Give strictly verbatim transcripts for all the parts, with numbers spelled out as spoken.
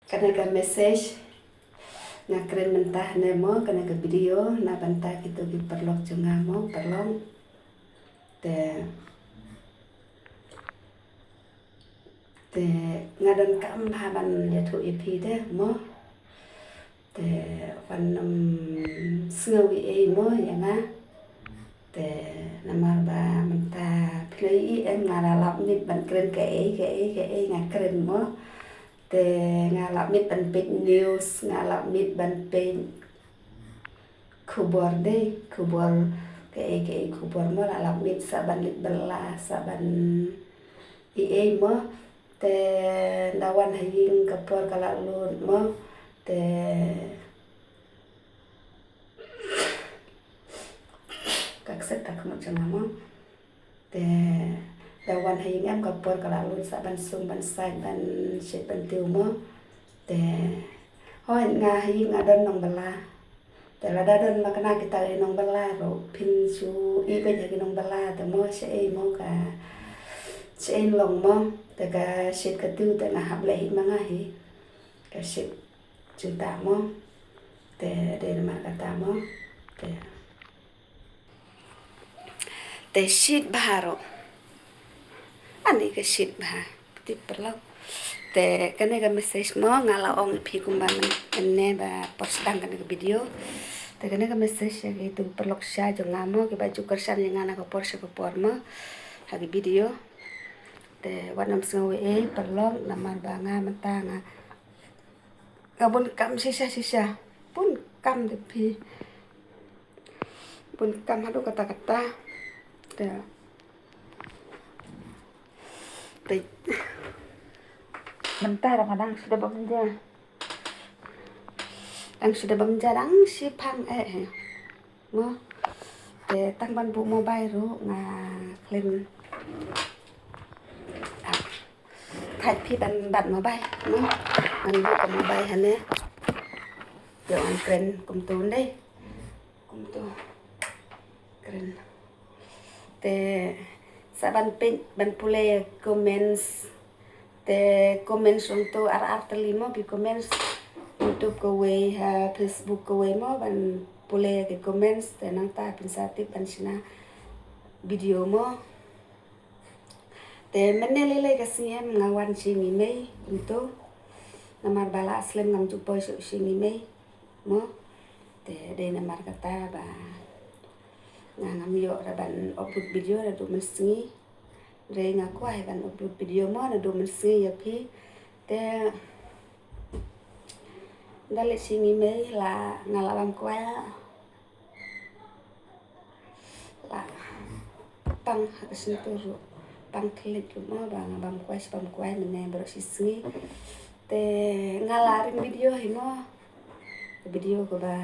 Kane ka message nga kren mynta ne mo, kane ka video na bynta kito ki paralok jong nga mo, paralok. Te, te nga donkam bha ban ïathuh ïa phi de mo. Te wan ym sngew ei ei mo ïa nga. Te namar ba mynta phi la ïohi em, nga la lap miet ban kren kaei kaei kaei nga kren mo. Te nga lap miet ban peit news, nga lap miet ban peit khubor de, khubor kaei kaei khubor mo, la lap miet sa ban leit bylla, sa ban ei ei mo. Te nda wan ha ïing ka por ka la lut mo. Te ka kset ka khmut jong nga mo. Te nda wan ha ïing em ka por ka la lut, sa ban sum ban sait ban shit ban tiew mo. Te hooid nga ha ïing nga don nongbylla. Te lada don ma kane kita ki nongbylla ruh phin shu ïeh beit ha ki nongbylla te mo, shaei mo ka, shaei long mo. Te ka shit ka tiew te nga hap leh hi ma nga hi. Ka shit juta mo. Te dei namar kata mo. Te, te shit bha ruh. Ani ka shit bha. Tip paralok. Te kane ka message mo nga la ong ïa phi kumba mynne ba por sdang kane ka video. Te kane ka message ïa kito ki paralok sha jong nga mo, kiba ju kyrshan ïa nga na ka por sha ka por mo ha ki video. Te wat nym sngew ei ei paralok, namar ba nga mynta nga, nga bun kam shisha shisha. Bun kam de phi. Bun kam haduh katta katta. Te, te mynta ruh nga dang shu da bam ja. Dang shu da bam ja, dang shiphang eh. Mo. Te tang ban buh mobile ruh nga khlem thait phi ban bat mobile. Mo. Ngan buh ka mobile hangne. Ïoh ngan kren kumto dei. Kumto. Kren. Te sa ban peit ban pule comments. Te comments hangto ar ar tylli mo ki comments. YouTube kawei, ha Facebook kawei mo, ban pule ki comments. Te nangta phin sa tip ban shna video mo. Te mynne lei lei ka sngi em nga wan sha ïing i mei kumto. Namar ba la slem ngam ju poi shuh sha ïing i mei mo. Te dei namar kata ba nga ngam ïoh ra ban upload video naduh mynsngi. Hynrei nga kwah ban upload video mo naduh mynsngi ïa phi. Te da leit sha ïing i mei la nga la bam kwai. La pang ha ka shyntur ruh. Pang thylliej ruh mo ba nga bam kwai, shi bam kwai mynne baroh shi sngi. Te nga la ring video hi mo. Video kaba,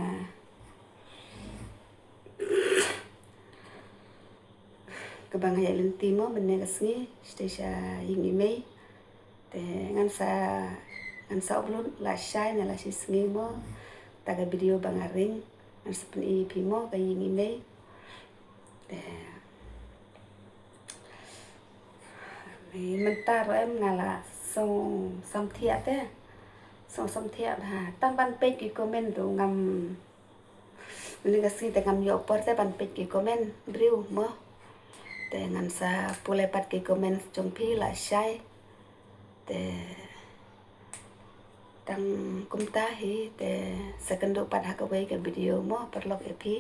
kaba nga ïaid lynti mo mynne ka sngi shatei sha ïing i mei. Te ngan sa, ngan sa upload la shai ne la shi sngi mo. Ta ka video ba nga ring ngan sa pyni ïa phi mo ka ïing i mei. Te mynta ruh em nga la song samthiah te. Song samthiah bha. Tang ban peit ki comment ruh ngam, mynne ka sngi te ngam ïoh por te ban peit ki comment briew mo. Te ngan sa pule pat ki comment jong phi la shai. Te tang kumta hi te sa kynduh pat ha kawei ka video mo paralok ïa phi.